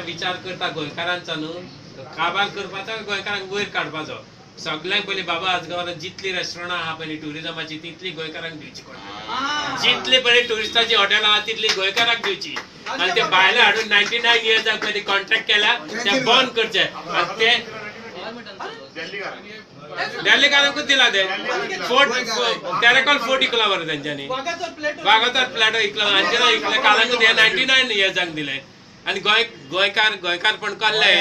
विचार करता गोंयकारांचो न्हू, काबार करपाचो, गोंयकारांक वयर काडपाचो. सगळ्यांक पयलीं बाबा आजगांवांत जितली रेस्टॉरंटां आहा पयलीं ट्युरिजमाची तितली गोंयकारांक दिवची पडटा. जितली पयलीं ट्युरिस्टाची हॉटेलां आहा तितली गोंयकारांक दिवची. आनी ते भायले हाडून 99 इयर्साक पयलीं कॉन्ट्रॅक्ट केल्या ते बंद करचे. आनी ते दिल्लीकारांकूच दिला ते फोर्ट, टेरेकॉल फोर्ट इकला बरें तेंच्यांनी, वागातोर प्लॅटो इकला, हांचे इकले कालांकूच हे 99 इयर्सांक दिले. आनी गोंयकार गोंयकारपण कल्ले,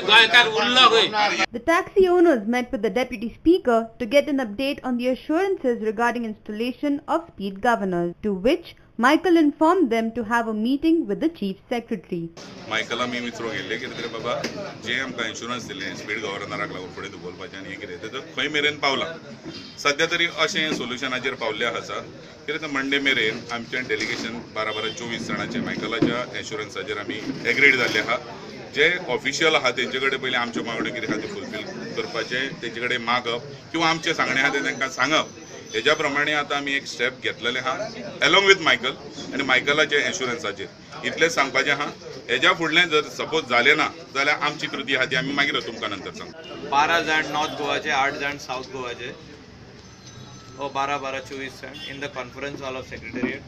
गोंयकार उरलो खंय. The taxi owners met with the Deputy Speaker to get an update on the assurances regarding installation of speed governors, to which Michael informed them to have a meeting with the Chief Secretary. मायकला आमी विचारूंक गेल्ले कितें तरी बाबा जे आमकां insurance दिलें speed गव्हर्नराक लागून फुडें दवरपाचें आनी हें कितें तें खंय मेरेन पावलां. सद्या तरी अशें सोल्युशनाचेर पावल्लें आसा कितें तर मंडे मेरेन आमचें डेलिगेशन 12 12 24 जाणाचें मायकलाच्या एश्युरन्साचेर आमी एग्रीड जाल्ले आहा. जे ऑफिशियल आहा तेंचे कडेन पयलीं आमच्यो मागण्यो कितें आहा त्यो फुलफील करपाचें तेंचे कडेन मागप किंवा आमचें सांगणें आहा तें तांकां सांगप, हेज्या प्रमाणे आतां आमी एक स्टेप घेतलेलें आहा एलोंग विथ मायकल आनी मायकलाचे एश्युरन्साचेर. इतलेंच सांगपाचें आहा. हेज्या फुडलें जर सपोज जालें ना जाल्यार आमची कृती आहा ती आमी मागीर तुमकां नंतर सांगता. 12 जाण नॉर्थ गोवाचे, 8 जाण सावथ गोवाचे, हो 12 12 24 जाण in the conference hall of secretariat.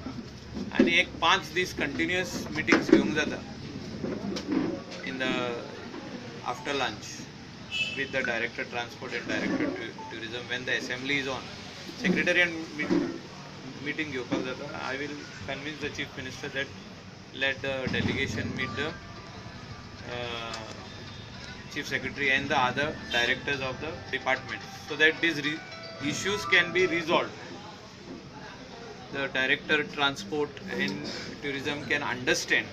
आनी एक 5 दीस कंटिन्युअस मिटिंग्स घेवंक जाता in the after lunch with the director transport and director tourism when the assembly is on. Secretariat meeting घेवपाक जाता. I will convince the chief minister that let the delegation meet the chief secretary and the other directors of the department so that these issues can be resolved. The director transport and tourism can understand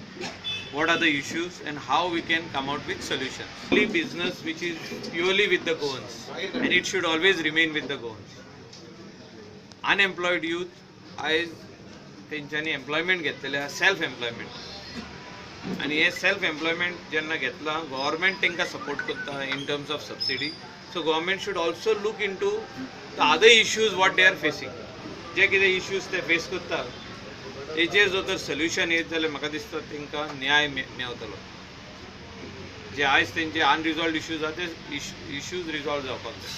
what are the issues and how we can come out with solutions. Only business which is purely with the Goans, and it should always remain with the Goans. Unemployed youth आयज तेंच्यांनी employment घेतलेलें आहा, self employment. आनी हे self employment जेन्ना घेतलां government तांकां support करता in terms of subsidy. So government should also look into the other issues what they are facing. जे कितें इश्यूज ते फेस करता तेजेर जर तर सोल्युशन येत जाल्यार म्हाका दिसता तांकां न्याय मेवतलो. जे आयज तेंचे अनरिजॉल्व इश्यूज आहा ते इश्यूज रिजॉल्व जावपाक जाय.